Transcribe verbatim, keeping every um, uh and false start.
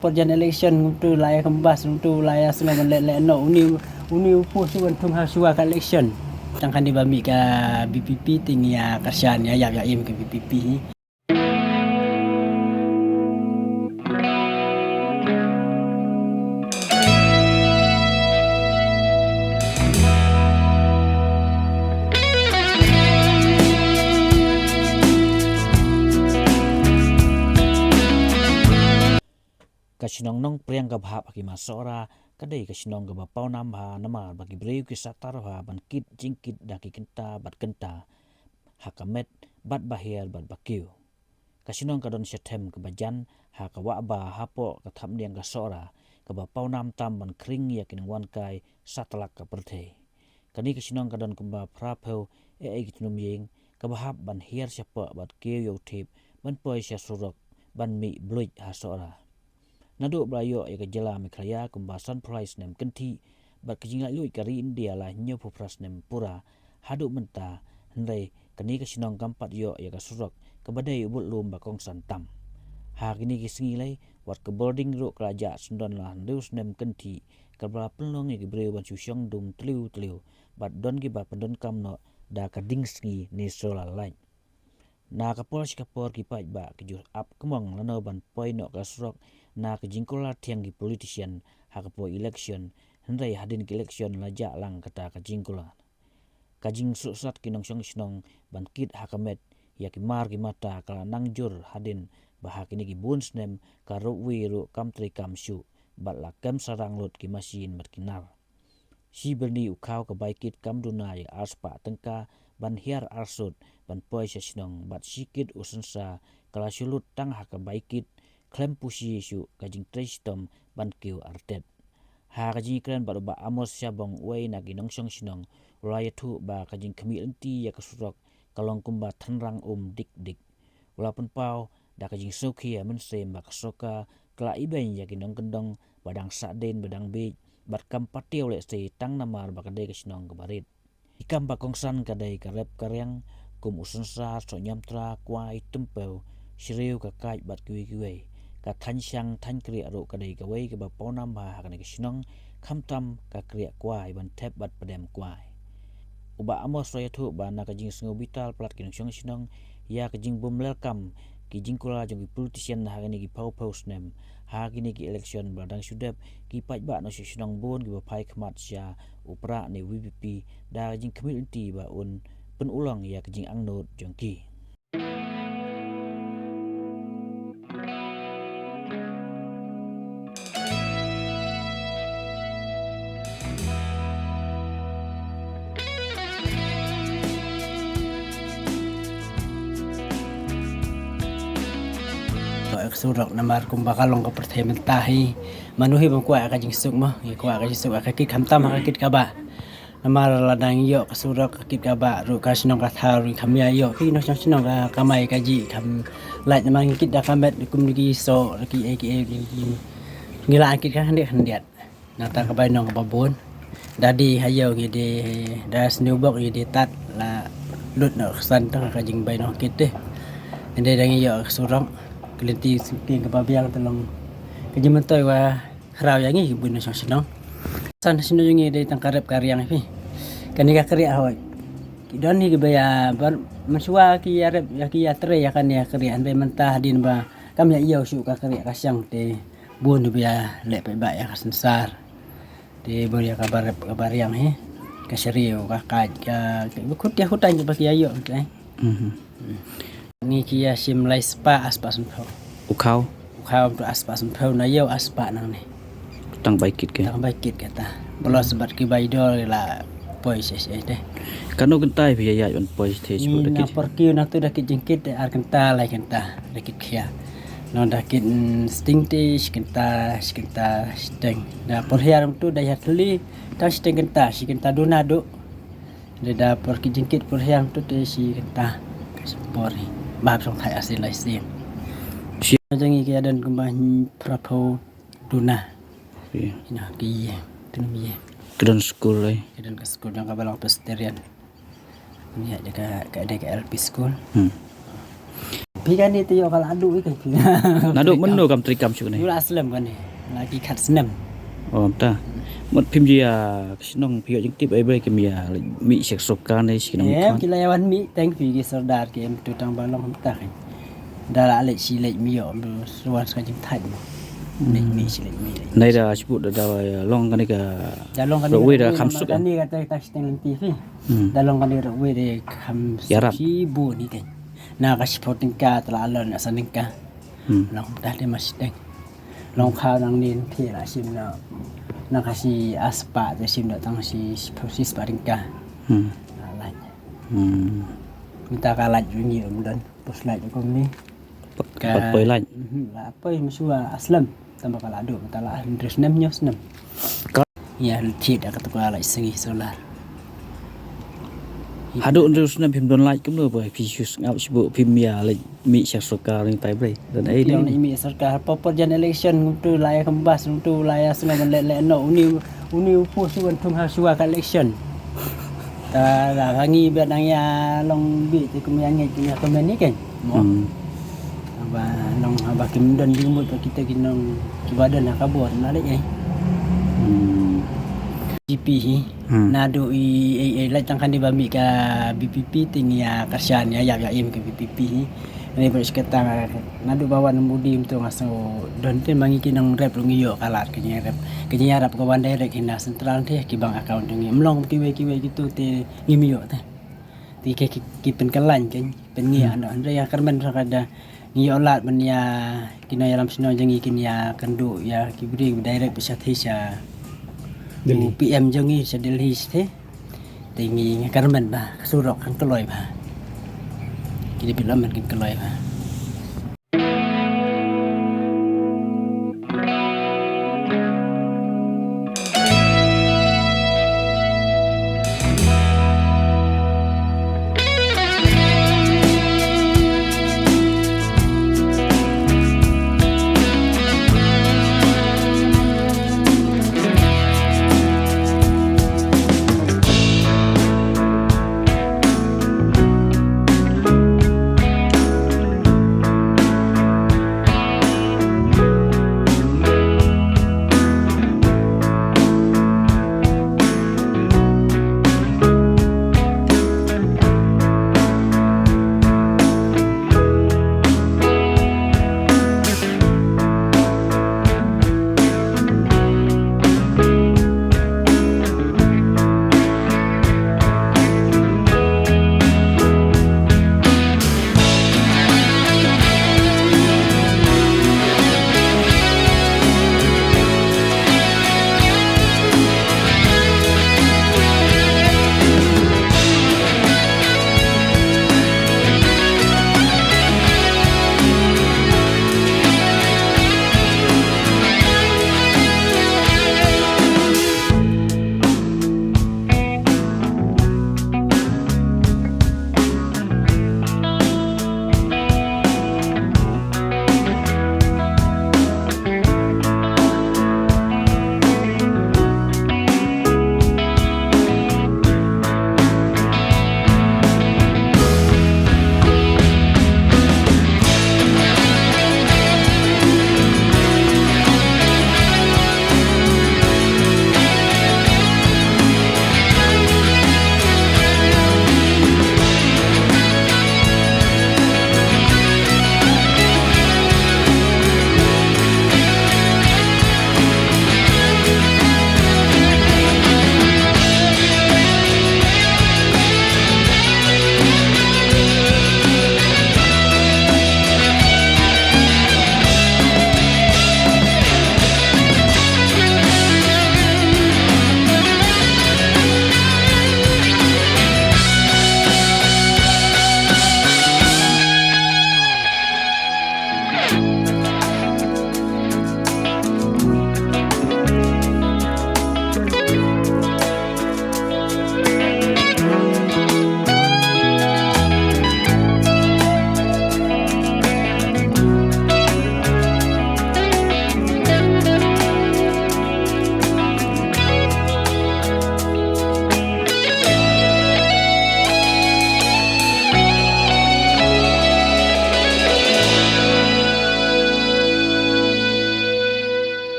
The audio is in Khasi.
Por jan election ngum tu la ïa kembas, ngum tu la ïa sngewbha ban leh leh noh. Uni, uni u post u ban thung ha shuwa ka election. Tang kane ba mih ka B P P te ngi ïa kyrshan ïa ïap ïa im ka B P P hi. Ka shnong Nongpriang kaba hap ha ki mar Sohra ka dei ka shnong kaba pawnam bha namar ba ki briew ki sah tharai ban kit jingkit da ki kynta bad kynta ha ka met bad ba hiar bad ba kiew. Ka shnong ka don sha them kaba jan ha ka wah ba hapoh ka thapniang ka Sohra kaba pawnam tam ban khring ïa ki nongwan kai satlak ka pyrthei. Kane ka shnong ka don kumba phra phew e e ki tnum ïing kaba hap ban hiar shapoh bad kiew ïa u thep ban poi sha surok ban mih bluit ha Sohra. Naduh ba la ïoh ïa ka jylla Meghalaya kumba san phew lai snem kynthih bad ka jinglaitluid ka ri India la hynñiew phew phra snem pura haduh mynta, hynrei kane ka shnong kam pat ïoh ïa ka surok kaba dei u budlum ba kongsan tam. Ha kine ki sngi lei wat ka bording ruh ka la jah syndon la hynriew snem kynthih kaba la pynlong ïa ki briew ban shu shong dum tliw tliw bad don kiba pyndonkam noh da ka ding sngi ne solar light. Na ka por sha ka por ki paidbah ki ju ap kmong lano ban poi noh ka surok na ka jingkular thiang ki politician ha ka por election, hynrei hadien ka election la jah lang kata ka jingkular. Ka jingsuhsat ki nongshong shnong ban kit ha ka met ïa ki mar ki mata ka la nang jur hadien ba ha kine ki bun snem ka ropeway ruh kam trei kam shuh bad la kem sarang lut ki mashin bad ki nar. Shi byrni u khaw ka bai kit kam duna ïa arspah tyngka ban hiar arsut ban poi sha shnong bad shi kit u synsa ka la shu lut tang ha ka bai kit khlem pushi shuh ka jingtrei shitom ban kiew artet. Ha ka jingïakren bad u Bah Amos Shabong uwei na ki nongshong shnong u la ïathuh ba ka jingkhmih lynti ïa ka surok ka long kumba thanrang um dik dik. U la pynpaw da ka jingsngewkhia mynsiem ba ka sorkar ka la ibeiñ ïa ki nongkyndong ba dang sahdien ba dang bieit bad kam pat ïoh lehse tang namar ba ka dei ka shnong kaba rit. Ki kam ba kongsan ka dei ka rep ka riang kum u synsar, sohñiamtra, kwai, tympew, shriew, ka kait bad kiwei kiwei. Ka thaiñ shang thaiñ kriah ruh ka dei kawei kaba pawnam bha ha kane ka shnong, khamtam ka kriah kwai ban thep bad pdem kwai. U Bah Amos u la ïathuh ba na ka jingsngew bitar palat ki nongshong shnong ïa ka jingbym lelkam ki jingkular jong ki politician ha kine ki phew phew snem. Ha kine ki election ba dang shu dep ki paidbah nongshong shnong bun kiba phai khmat sha u Prah ne V P P da ka jingkhmih lynti ba un pynulong ïa ka jingangnud jong ki. Ka surok namar kumba ka long ka pyrthei mynta hi, mano hi bym kwah ka jingsuk mo, ngi kwah ka jingsuk, ka kit khamtam ka kit kaba. Namar lada ngi ïoh ka surok ka kit kaba ruh ka shnong ka thaw ruh kham ïa ïoh ki nongshong shnong ka kamai kajih kham lait namar ngi kit da ka met kum ki soh ki ei ki ei ki, ki, ngi la kit ka khyndiat khyndiat. Nangta ka bainong kaba bun. Da dei ha ïew ngi dei da sniewbok ngi dei tad la lut noh ksan tang ka jingbainong kit te. Ngi dei da ngi ïoh ka surok ka lynti sngewtieng kaba biang te long ka jingmyntoi wa khraw ïa ngi ki bun nongshong shnong. San shnong jong ngi dei tang ka rep ka riang phi. Kane ka kriah hoi. Ki don hi kiba ïa bar mynshuwa ki ïa rep ïa ki ïa trei ïa kane ka kriah hynrei mynta hadien ba kam ïa ïoh shuh ka kriah ka shang te bun ba ïa leh paidbah ïa ka synsar. Te bun ïa kaba rep kaba riang hi. Ka shriew ka kait ka, ka khut ïa khut tang kiba ki ïa ïoh te. Mhm. Ngi ki ïa shim lai spah, ar spah sanphew. U khaw? U khaw tu ar spah sanphew, na ïew ar spah nangne. Tang bai kit ke? Tang bai kit kata. Plus bad ki bai dor la poi shisha te. Kano kynta phi ïa ïaid ban poi shisha? Ngi na por kiew na tu da kit jingkit te ar kynta lai kynta da kit khia. Nang da kit, mm, sting te shi kynta, shi kynta sting. Da por hiar tu da hiar thli tang sting kynta, shi kynta duna du. Dei da por ki jingkit por hiar tu te shi kynta ka por hi. Ba hap shong thai asin lai sien. Shi jong ngi ki ïa don kumba phra phew duna. Ïa. Ina ki ïa, tnum ïa. Ki don skul lai. Ki don ka skul jong ka Balang Presbyterian. Ïa, dei ka, ka, dei ka L P skul. Hmm. Phi kane te ïoh ka la duh ïa ka phi. Naduh mynno kam trei kam shuh ne? Ïoh la slem kane. La ki khat snem. Oh, ta. Mut phim ju ïa ka shnong phi ïoh jingtip ai bre kim ïa leit mih sha ka sorkar ne shi ki nongmihkhmat. Em, ki la ïa wan mih teng phi ki sordar ki em tu tang ba long kumta kan. Da la leit shi leit mih ïoh ba shuwa sa jingthait mo. Leit mih shi leit mih leit. Nai da shibut da, da long kane ka. Da long kane ka roadway da kham suk. Kane ka ta ta shi teng lynti phi. Hmm. Da long kane ka roadway da kham suk. Ïarap. Shi bu ni kan. Na ka shiphew tyngka te la lon na san tyngka. Hmm. Long dah dei ma shiteng. Long kha nang nin phi la shim na. Na ka shi aspah te shim da tang shi shiphew shi spah tyngka. Hmm. La lait. Hmm. Mynta ka lait ju ngi um don. Pos lait kum ni. Pat, ka pat poi lait. Mhm, la poi ma shuwa aslem. Tang ba ka la duh, mynta la hynriew snem, hynñiew snem. Ka ïa thied da kata ka lait sngi solar. Haduh hynriew snem phim don lait kumno ba phi shu sngap shu phim ïa leit mih sha sorkar ni tai bre. Don ai. Ïa ni leit mih sorkar por por jan election ngum tu la ïa kembas ngum tu la ïa sngew ban leh leh noh uni uni u pus u ban thung ha shuwa ka election. Ta la ka ngi ba nang ïa long bi te kum ïa ngeit kum ïa komen ni kan. Mo. Hmm. Haba long haba kim don jingmut ba kita ki nong kiba don ha ka bor na lei eh. Hmm. B P P hi. Hmm. Naduh i, i, i lait tang kane ba mih ka B P P te ngi ïa kyrshan ïa ïap ïa im ka B P P hi. Ni ba shi kata naduh ba wan Modi mynta nga sngew don te ma ngi ki nongrep ruh ngi ïoh ka lad ka jingïarap. Ka jingïarap ka wan direct hi na central te ki bank account jong ngi. Ym long kiwei kiwei kitu te ngim ïoh te. Te ki, ki, ki pynkylla kein, pynngiah noh. Hynrei ïa kyrmen sa ka da ngi ïoh lad ban ïa ki nongïalam shnong jong ngi kin ïa kynduh ïa ki briew direct ba sha thei sha Delhi. U P M jong ngi sha Delhi sha thei. Te ngi nga kyrmen ba ka surok kan kloi ba. Ki development kan kloi ba.